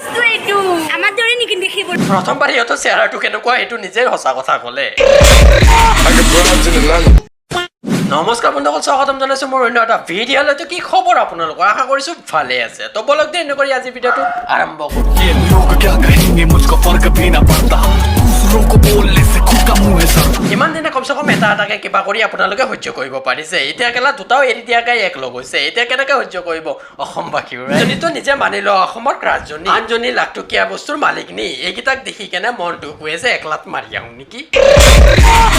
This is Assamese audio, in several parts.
বস্তু এইটো? আমাৰ দৰে নেকি দেখিব? প্ৰথমবাৰ সিহঁতৰ চেহেৰাটো কেনেকুৱা, সেইটো নিজে সঁচা কথা ক'লে। I got broads in Atlanta. নমস্কাৰ বন্ধুসকল, স্বাগতম জনাইছোঁ মোৰ অন্য এটা ভিডিঅ'লৈ। কি খবৰ আপোনালোকৰ? আশা কৰিছোঁ ভালে আছে। তো বলক, দেৰি নকৰি আজি ভিডিঅ'টো আৰম্ভ কৰোঁ। ये लोग क्या कहेंगे, मुझको फर्क भी ना पड़ता। दूसरों को बोलने से खुद का मुंह है सर। ইমান দিনে কমচে কম এটা এটাকে কিবা কৰি আপোনালোকে সহ্য কৰিব পাৰিছে। এতিয়া কেলা দুটাও এৰি দিয়াকে একলগ হৈছে। এতিয়া কেনেকে সহ্য কৰিব অসমবাসীও? এজনীতো নিজে মানি লোৱা অসমৰ ক্ৰাছজনী, আনজনী লাখটকীয়া বস্তুৰ মালিকনী। এইকেইটাক দেখি কেনে মনটো কৈ আছে, একলাত মাৰি আহোঁ নেকি।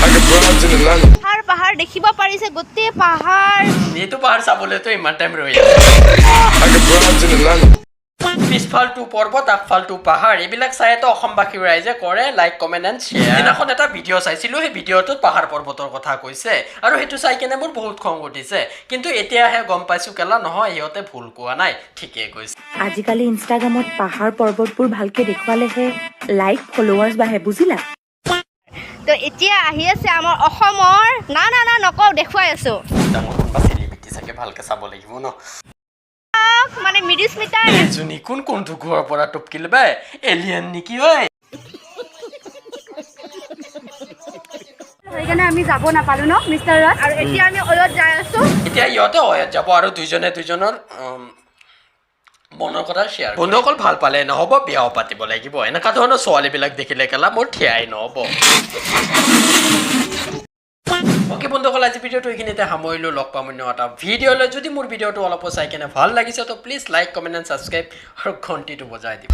I got broads in Atlanta. পাহাৰ পাহাৰ দেখিব পাৰিছে, গোটেই পাহাৰ। এইটো পাহাৰ চাবলৈতো ইমান টাইম ৰৈ আছে। I got broads in Atlanta. পিছফালটো পৰ্বত, আগফালটো পাহাৰ, এইবিলাক চাইতো অসমবাসী ৰাইজে কৰে লাইক, কমেণ্ট এণ্ড শ্বেয়াৰ। সিদিনাখন এটা ভিডিঅ' চাইছিলোঁ। সেই ভিডিঅ'টোত পাহাৰ পৰ্বতৰ কথা কৈছে আৰু সেইটো চাই কেনে মোৰ বহুত খং উঠিছে। কিন্তু এতিয়াহে গম পাইছোঁ, কেলা নহয়, সিহঁতে ভুল কোৱা নাই, ঠিকেই কৈছে। আজিকালি ইনষ্টাগ্ৰামত পাহাৰ পৰ্বতবোৰ ভালকে দেখুৱালেহে লাইক, ফলোৱাৰ্ছ বাঢ়ে, বুজিলা? তো এতিয়া আহি আছে আমাৰ অসমৰ, না না না, নকওঁ, দেখুৱাই আছো। ডাঙৰ কোনোবা চেলিব্ৰিটি চাগে, ভালকে চাব লাগিব ন। মানে মৃদুস্মিতা। এইজনী কোন? কোনটো ঘৰৰ পৰা টপকিল বাই? এলিয়েন নেকি ঐ? সেইকাৰণে আমি যাব নাপালো ন, মিষ্টাৰ ৰাজ? আৰু এতিয়া আমি অয়ত যাই আছো। এতিয়া ইহঁতে অয়ত যাব আৰু দুইজনে দুইজনৰ মনৰ কথা শ্বেয়াৰ। বন্ধুসকল, ভাল পালে নহ'ব, বিয়াও পাতিব লাগিব। এনেকুৱা ধৰণৰ ছোৱালীবিলাক দেখিলে কেলা মোৰ থিয়াই নহ'ব। অ'কে বন্ধুসকল, আজি ভিডিঅ'টো এইখিনিতে সামৰিলোঁ। লগ পাম অন্য এটা ভিডিঅ'লৈ। যদি মোৰ ভিডিঅ'টো অলপো চাই কেনে ভাল লাগিছে, তো please like, comment and subscribe আৰু ঘণ্টিটো বজাই দিব।